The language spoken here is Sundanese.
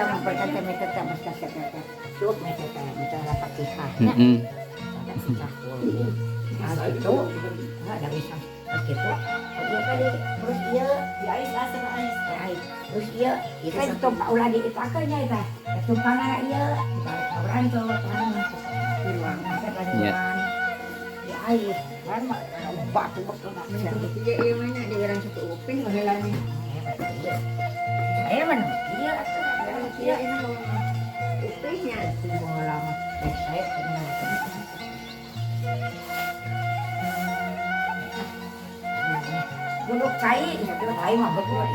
Urang memperkan teh meter teh mesti teh cukup meter teh misalnya Fatihah nya. Susah. Nah, gitu. Nah, ada bisa. Nah, gitu. Iya tadi terus iya Di ais asa ka ais. Ais. Terus iya, iya kan tumpah ulah di itakeun nya eta. Tumpangna iya, dibalik ka urang tuh, urang di ruangan teh ruangan. Di ais, kan mah batu betul. Iya iya mana di orang satu upih baheula nih. Saya mah iya atuh. Iya ini mah upihnya. Baheula mah. Saya kenal. Duduk cai, ya duduk cai mah berdua.